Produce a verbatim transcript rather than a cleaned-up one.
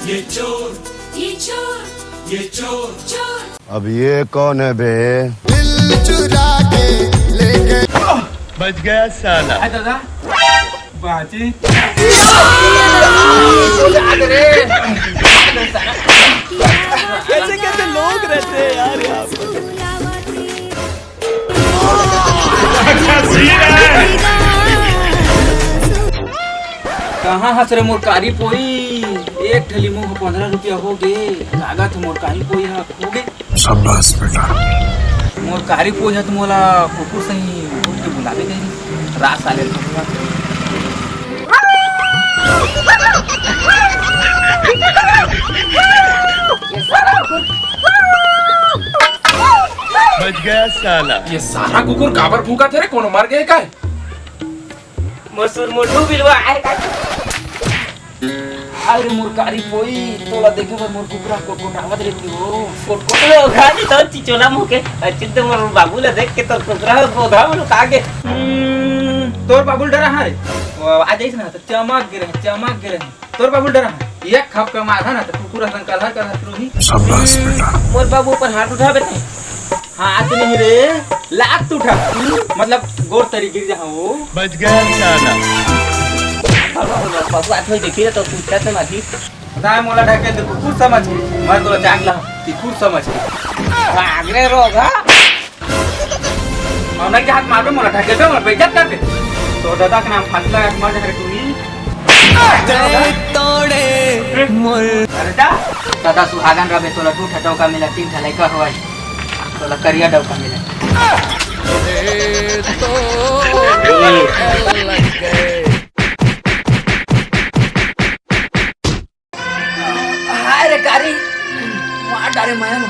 ये चोर, ये चोर, ये चोर, चोर। अब ये कौन है बे? दिल चुरा के लेके बच गया साला। हाय दादा, बाजी। कैसे कैसे लोग रहते हैं यार यहाँ पर। कहाँ हस रे मोर कारी पोई? एक ठली मुंह पंद्रह रुपया हो गे, लागत मोर कारी पोई ह खो गे। शाबाश बेटा। मोर कारी पोई ह त मोला कुकुर सही उठ के बुलावे गई। रात साले। बच गया साला। ये सारा कुकुर काबर भूंका थे रे? कोनो मर गए का? मसूर मोटू बिलवा आए का? अरे मोर कारी पोई, तोला देखे बर मोर कुकरा कोटकोटावत रहिथे हो। कोटकोट लो घानी तो चिचोला मुके। अच्छे तो मोर बाबू ला देख के तोर कुकरा हो गोधा में लुका गे। हम्म, तोर बाबू डरा है रे। वो आ जाइस ना तो चमक गे रहे, चमक गे रहे। तोर बाबू डरा है। एक खप का माथा ना तो कुकुर असन कलहर कलहर रोही। शाबाश बेटा। मोर बाबू ऊपर हाथ उठावे ते। हाथ नहीं रे, लात उठा। मतलब गोड़ तरी गिर जा वो। बच गया साला। बबुआ थोड़ी देखी रे तो पूछता से माथी। दाय मोला ढकेल दे कुकुर समझ के। मैं तोला जान ला, ती कुकुर समझ के। भाग रे रोगा। और नहीं हाथ मारबे मोला ढकेल दे, मोला बेइज्जत कर दे। तो दादा के नाम फांसी लगा के मर जा रे तू ही। तोड़े मोर। अरे जा। दादा सुहागन रबे तोला दू ठा चौका मिला, तीन ठा लइका होय। तोला करिया डौका मिले। हाय रे कारी, मार डारे माया मा।